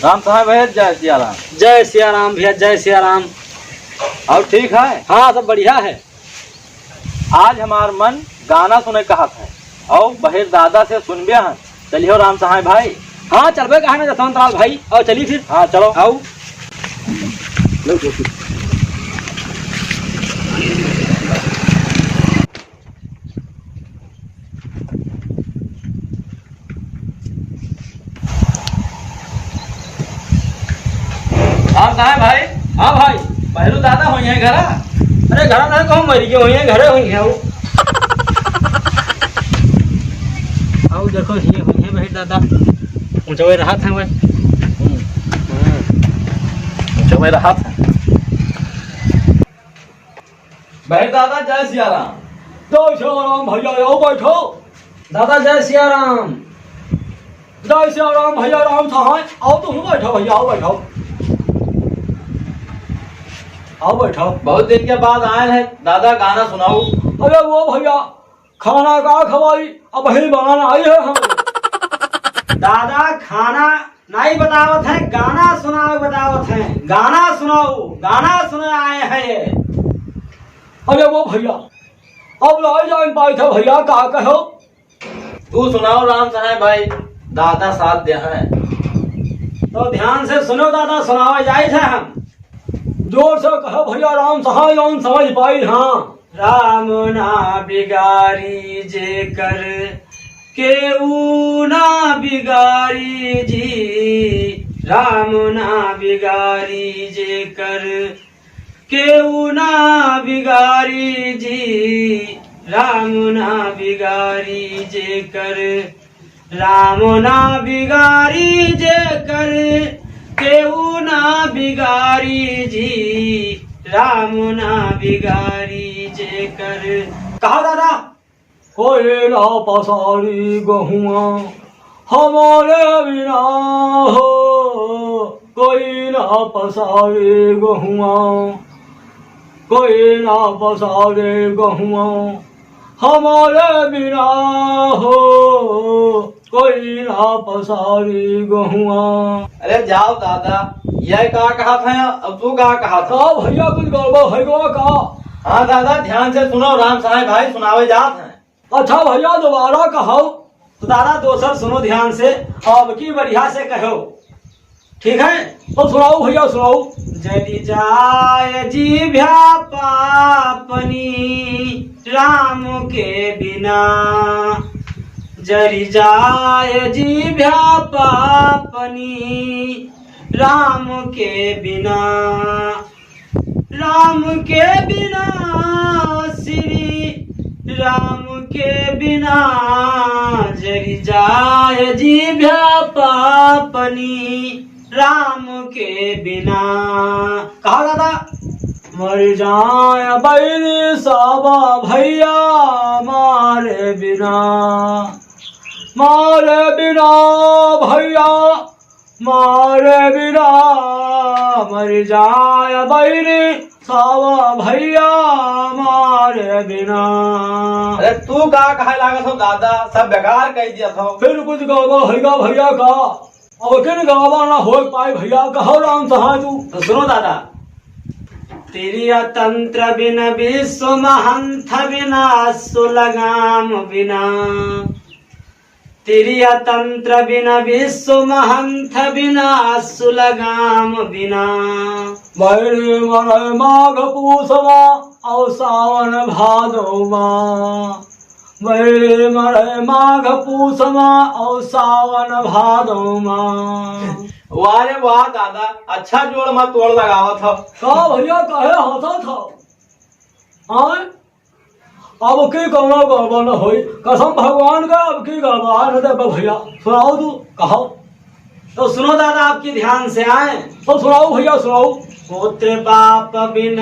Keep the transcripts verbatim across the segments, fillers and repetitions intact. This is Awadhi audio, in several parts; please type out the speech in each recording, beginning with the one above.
राम सहाय भैया, जय सिया राम। जय सिया राम भैया, जय सिया राम। और ठीक है? हाँ, सब बढ़िया है। आज हमार मन गाना सुने कहत है, और बहिर दादा से सुनबे हन। चलियो राम सहाय भाई। हाँ, चलबे कहा ना जसवंत लाल भाई, और चली फिर। हाँ, चलो। आओ। और कहाँ है भाई? हाँ भाई। पहलू दादा होइहैं घरा? अरे घरा ना कहूँ, मर गए होइहैं, घरे होइहैं वो। आओ देखो, ये होइहैं भाई दादा। ऊंचा हुए रहा था वह। हम्म। ऊंचा हुए रहा था। बहिर दादा, जय सिया राम। जय सिया राम भैया, आओ बैठो। दादा, जय सिया राम। जय सिया राम भैया, राम सहाय, आओ तुम बैठो भैया, आओ बैठो। आओ बैठो। बहुत दिन के बाद आए हैं दादा, गाना सुनाओ। अरे वो भैया, खाना का खवाई, अबहीं बनाना आई है हम। दादा, खाना नाई बतावत है, गाना सुनाओ बतावत है। गाना सुनाओ, गाना सुने आए हैं ये। अरे वो भैया, अब लाई जान पाई था भैया, का कहो? तू सुनाओ राम सहाय भाई, दादा साथ दे हैं। तो ध्यान से सुनो दादा, सुनावे जाई थे हम। जोर से कहो भैया, राम सहाय जौन समझ पाई, हाँ। राम ना बिगारी जेकर, केऊ ना बिगारी जी। राम ना बिगारी जेकर, केऊ ना बिगारी जी। राम ना बिगारी जेकर, राम ना बिगारी जेकर, केऊ ना बिगारी जी। राम ना बिगारी जेकर। कहा दादा? कोई ना पसारी गहुआ हमारे बिना हो, कोई ना पसारी गहुआ, कोई ना पसारी गहुआ हमारे बिना हो, कोई ना पसारी गहुआ। अरे जाओ दादा, यह का कहा था, अब तू का कहा था? का भैया, कुछ गड़बड़ है गवा का? हाँ दादा, ध्यान से सुनो, राम सहाय भाई सुनावे जात हैं। अच्छा भैया, दोबारा कहो। तो दादा, दोसर सुनो ध्यान से, अब की बढ़िया से कहो। ठीक है, तो सुनाओ भैया, सुनाओ। जरि जाय जीभ्या पापनी राम के बिना, जरि जाय जीभ्या पापनी राम के बिना, राम के बिना, श्री राम के बिना, जरि जाय जीभ्या पापनी राम के बिना। कहा दादा? मरि जाय बहिनी सब भैया मारे बिना, मारे बिना भैया, मारे बिना मरि जाय बहिनी सब भैया मारे बिना। अरे तू का कहे लागत हो दादा, सब बेकार कह दिया था। फिर कुछ गड़बड़ होइगा भैया का? अब किन गड़बड़ ना हो पाए भैया, कहो राम सहाय तू। तो सुनो दादा। तिरिय तंत्र बिन विश्व महंथ बिना सुलगाम बिना, तिरिय तंत्र बिन विश्व महंथ बिना सुलगाम बिना। बैरी मरे माघ पूस मा और सावन भादो मा। बैरी मरे माघ पूस मा और सावन भादो मा। वाह रे वाह दादा, अच्छा जोड़ मा तोड़ लगावत हो। का भैया, काहे हंसत हो? आय? अब की कौनो गड़बड़ न होई, कसम भगवान का अब की गड़बड़ा न देबे भैया। सुनाओ तू, कहो। तो सुनो दादा, आपकी ध्यान से आए। तो सुनाओ भैया, सुनाओ। पुत्र बाप बिन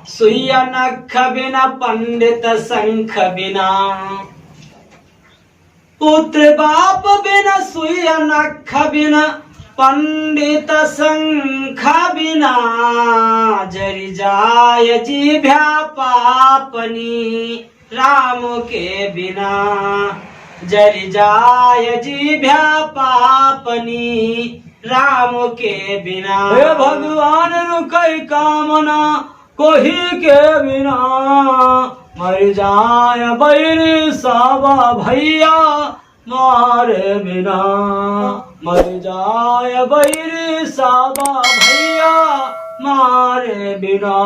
सुइया नख बिन पंडित शंख बिना। पुत्र बाप बिन सुइया नख बिन पंडित शंख बिना, जरि जाय जीभ्या पापनी राम के बिना, जरि जाय जीभ्या पापनी राम के बिना। हे भगवान रुकै कामना कोही के बिना, मरि जाए बैरी साबा भैया मारे बिना, मरि जाए बैरी साबा भैया मारे बिना।